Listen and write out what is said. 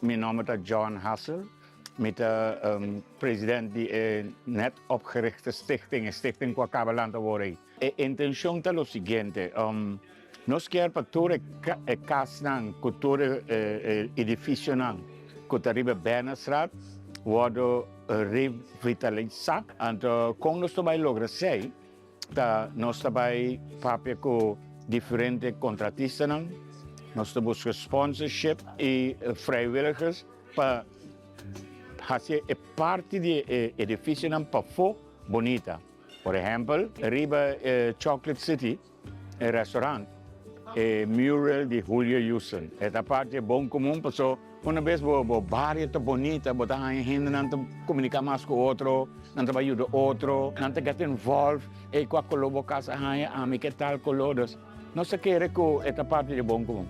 Mi nòmber ta John Hassel, mi ta president di e net opgerichte stichting, e stichting ku a kaba lanta awor ei. E intenshon ta lo siguiente, nos kier pa tur e kasnan ku tur e edifisionan ku ta riba Bernastraat wòrdu revitalisá. Anto kon nos ta bai logra esei? Ta nos ta bai papia ku diferente kontratistanan, nos ta buska sponsorship i vrijwilligers pa hasi e parti di e edifisionan pafó bonita. Por ehèmpel, riba e Chocolate City, e restaurant, e mural di Julio Houston. E ta parti e bon komun paso una bes bo bo bario ta bonita, bo ta haña hendenan ta komuniká mas ku otro, nan ta bai yuda otro, nan ta get involved, ey kua koló bo kas a haña, ami ke tal koló. Dus nos ta kere ku e ta parti di e bon komun.